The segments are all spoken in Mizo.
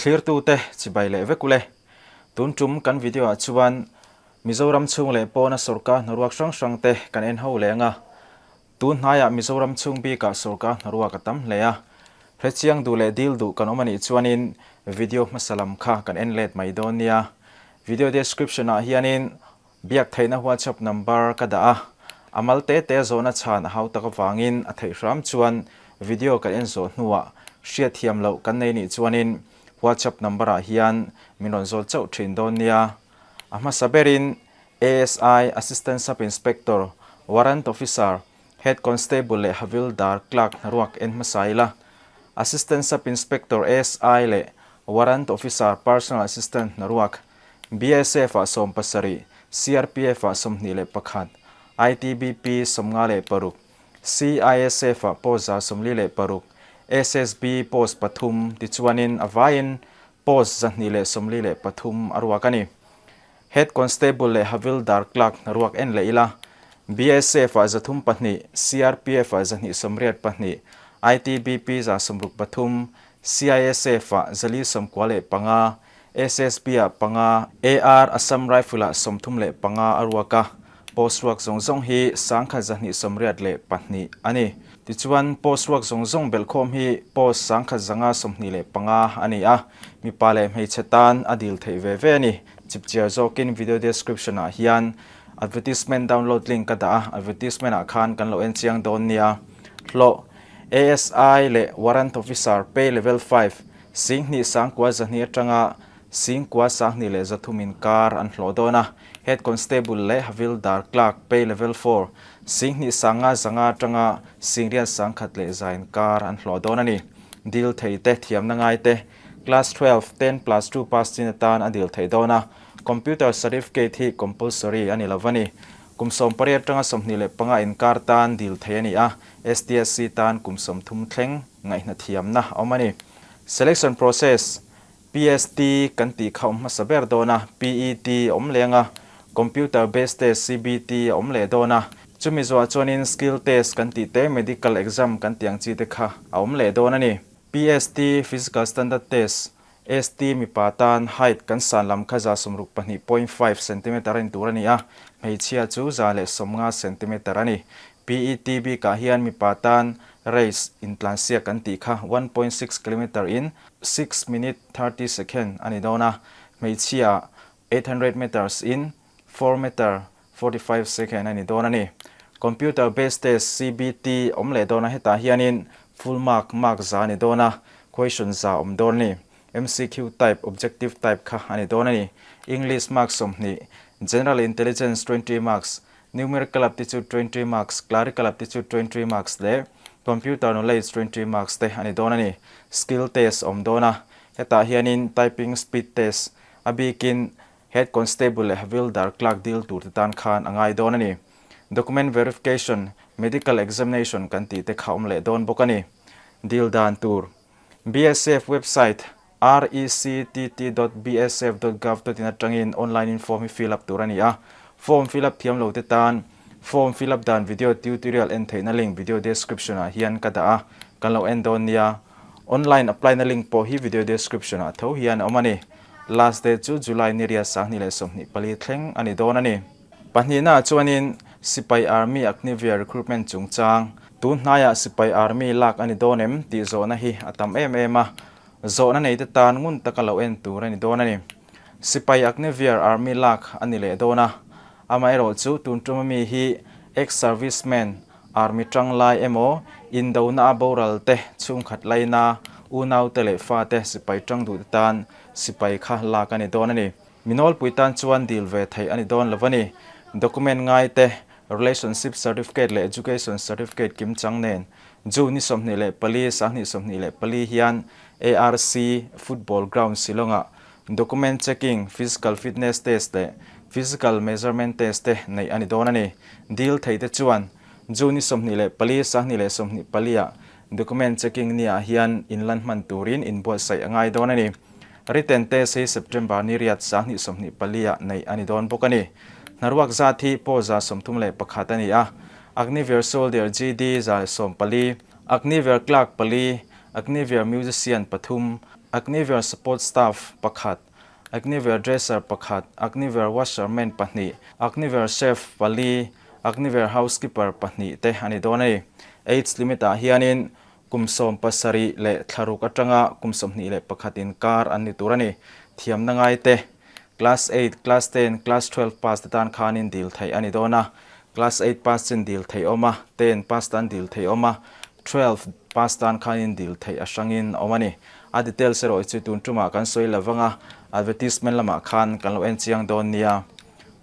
Thlirtute chibai leh vek ule. Tun tum kan video ah chuan Mizoram chhung leh pawna sorkar hnaruak hrang hrang te kan en ho leh ang a. Tun hnaiah Mizoram chhung bikah sorkar hnaruak a tam hle a. Hrechiang duh leh dil duh kan awm anih chuanin video hmasa lam kha kan en let mai dawn nia. Video description ah hianin Biak theihna WhatsApp number ka dah a, a mal te te zawhna chhan a hau tak avangin a theih hram chuan video kan en zawh hnuah hriatthiam loh kan nei nih chuanin WhatsApp number ah hian min rawn zawt chauh thin dawn nia. A hmasa berin ASI, Assistant Sub Inspector, Warrant Officer, Head Constable leh Havildar Clerk hnaruak en hmasa ila, Assistant Sub Inspector, ASI, leh Warrant Officer, Personal Assistant hnaruak, BSF ah 70, CRPF ah 21, ITBP 56, CISF ah post 46, SSB post pathum tichuanin a vaiin post 243 a ruak a ni. Head Constable leh Havildar Clerk hnaruak en leh ila, BSF ah 302, CRPF ah 282, ITBP 63, CISF ah 495, SSB ah panga, AR Assam Rifle ah 35 a ruak a, post ruak zawng zawng hi 1282 a ni. Tichuan, post ruak zawng zawng belhkhawm hi post 1525 a ni a, mipa leh hmeichhe tan a dil theih ve ve a ni. Chipchiar zawkin video description ah hian advertisement download link ka dah a, advertisement ah khan kan lo en chiang dawn nia. Hlawh, ASI leh Warrant Officer pay level 5, 2 sangkua 200 atanga 9 sangni leh 300 inkar an hlawh dawn a, Head Constable leh Havildar Clerk pay level 4, 2 sanga 500 atanga 8 sangkhat leh 100 inkar an hlawh dawn a ni. Dil thei te, thiamna ngai te, Class 12, 10 plus 2 pass chin atan a dil theih dawn a, Computer Certificate hi compulsory a ni lo a ni. Kum 18 atanga 25 inkar tan dil theih a ni a, STSC tan kum 30 thleng ngaihna thiamna a awm a ni. Selection process, PST kan tih kha awm hmasa ber dawn a, PET a awm leng a, Computer Based Test, CBT, a awm leh dawn a, chumi zawhah chuanin Skill Test kan tih te, Medical Exam kan tih ang chi te kha a awm leh dawn a ni. PST, Physical Standard Test, ST, mipa tan height kan san lam kha 62.5 centimeter a ni tur a ni a, hmeichhia chu 150 centimeter a ni. PET bikah hian mipa tan race intlansiak kan tih kha 1.6 kilometer in 6 minute 30 second a ni dawn a, hmeichhia 800 meters in 4 meter 45 second a ni dawn a ni. Computer based test, CBT, awm leh dawn a, hetah hianin full mark, mark za a ni dawn a, question za awm dawn a ni. MCQ type, objective type kha a ni dawn a ni. English mark 20, General Intelligence 20 marks, Numerical aptitude 20 marks, Clerical aptitude 20 marks leh Computer knowledge 20 marks te a ni dawn a ni. Skill test awm dawn a, hetah hianin typing speed test a bikin Head Constable leh Havildar Clerk dil tur te tan khan a ngai dawn a ni. Document verification, Medical examination kan tih te kha awm leh dawn bawk a ni. Dil dan tur. BSF website rectt.bsf.gov.in atangin online in form hi fill up tur a ni a. Form fill up thiam lo te tan form fill up dan video tutorial en theihna link video description ah hian ka dah a, kan lo en dawn nia. Online apply na link pawh hi video description ah tho hian a awm a ni. Last date chu July ni riat 2024 thleng a ni dawn a ni. Pahnihna ah chuanin Sipai Army Agniveer recruitment chungchang, tun hnaiah Sipai Army lak a ni dawn em tih zawhna hi a tam em em a, zawhna neite tan ngun taka lo en tur a ni dawn a ni. Sipai Agniveer Army lak a ni leh dawn a, amaherawh chu tun tuma mi hi ex-serviceman, Army tang lai emaw, indona a boral te, chhungkhat laina, unaute leh fate sipai tang duhte tan sipai kha lak a ni dawn a ni. Mi nawlpui tan chuan dil ve theih a ni dawn lo a ni. Document ngai te, Relationship Certificate leh Education Certificate kim chang nen June ni 24, 2024 hian ARC Football Ground Shillong-ah Document Checking, Physical Fitness Test leh Physical Measurement Test te neih a ni dawn a ni. Dil thei te chuan June ni 24, 2024 ah Document Checking ni ah hian inlan hman turin inbuatsaih a ngai dawn a ni. Written Test hi September ni riat 2024 ah neih a ni dawn bawk a ni. Hnaruak zat hi pawh 31 a ni a, Agniveer Soldier GD 114, Agniveer Clerk pali, Agniveer Musician pathum, Agniveer Support Staff pakhat, Agniveer Dresser pakhat, Agniveer Washerman pahnih, Agniveer Chef pali, Agniveer Housekeeper pahnih te a ni dawn a ni. Age limit ah hianin kum 70 leh thlaruk atanga kum 21 inkar an ni tur a ni. Thiamna ngai te, Class eight, Class ten, Class 12 pass te tan khanin dil theih a ni dawn a. Class eight pass chin dil theih awm a, ten pass tan dil theih awm a, 12 pass tan khanin dil theih a hrangin awm a ni. A details erawh hi chu tun tumah kan sawi lo vang a, advertisement lamah khan kan lo en chiang dawn nia.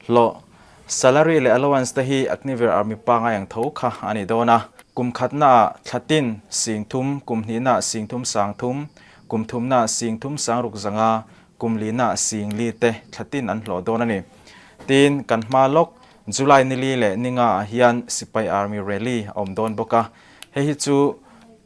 Hlawh, Salary leh allowance te hi Agniveer Army pangai ang tho kha a ni dawn a. Kum khatnaah thla tin sing thum, kum hnihnaah sing thum sang thum, kum thumnaah sing thum sang ruk zanga, kum linaah sing li te thla tin an hlawh dawn a ni. Tin, kan hma lawk July ni li leh ni ngaah hian Sipai Army Rally a awm dawn bawk a. Hei hi chu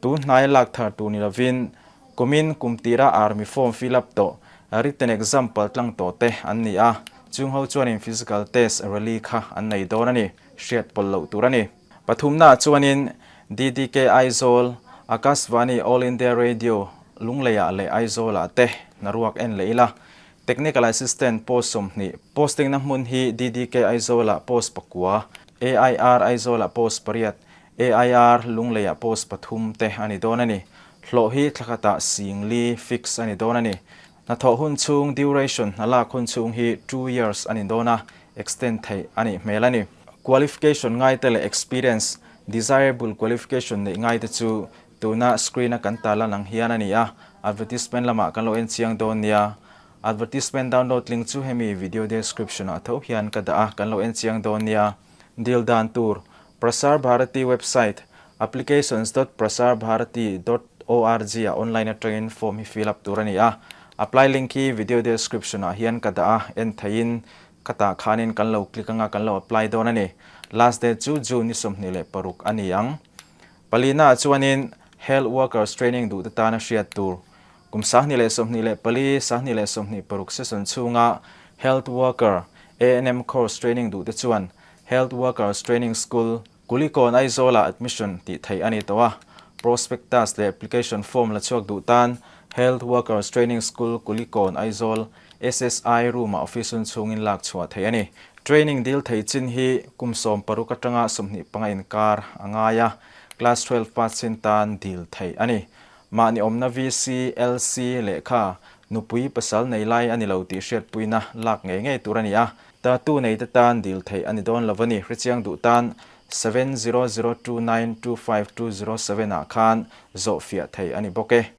tun hnaia lak thar tur ni lovin kumin kum tira Army form fill up tawh, written exam pal tlang tawh te an ni a, chung ho chuanin physical test rally kha an nei dawn a ni, hriat pawlh loh tur a ni. Pathumnaah chuanin DDK Aizawl, Akashvani All India Radio Lungleiah leh Aizawlah te hnaruak en leh ila, Technical Assistant post 20, posting-na hmun hi DDK Aizawlah post pakua, AIR Aizawlah post pariat, AIR Lungleiah post pathum te a ni dawn a ni. Hlawh hi thla khatah sing li fix a ni dawn a ni. Hnathawh hun chhung, duration, hna lak hun chhung hi 2 years a ni dawn a, extend theih a nih hmel a ni. Qualification ngaite leh experience, desirable qualification neih ngaite chu tuna screen-a kan tarlan ang hian a ni a, advertisement lamah kan lo en chiang dawn nia. Advertisement download link chu hemi video description-ah tho hian ka dah a, kan lo en chiang dawn nia. Dil dan tur, Prasar Bharati website applications.prasarbharati.org ah online atangin form hi fill up tur a ni a. Apply link hi video description-ah hian ka dah a, en theiin ka tah khanin kan lo click anga kan lo apply dawn a ni. Last date chu June ni 26 a ni ang. Palina ah chuanin Health Workers Training duh te tana hriat tur. Kum 2024, 2026 session chhunga Health Worker ANM course training duh te chuan Health Workers Training School, Kulikawn Aizawlah admission tih theih a ni tawh a. Prospectus leh application form la chhuak duh tan Health Workers Training School, Kulikawn Aizawl, SSI room-ah office hun chhungin lak chhuah theih a ni. Training dil thei chin hi kum 16 atanga 25 inkar a ngai a, Class 12 pass chin tan dil theih a ni. Mahni awmna VC, LC lehkha nupui pasal nei lai a ni lo tih hriatpuina lak ngei ngei tur a ni a. Tattoo nei te tan dil theih a ni dawn lo a ni. Hrechiang duh tan 7002925207 ah khan zawh fiah thei a ni bawk e.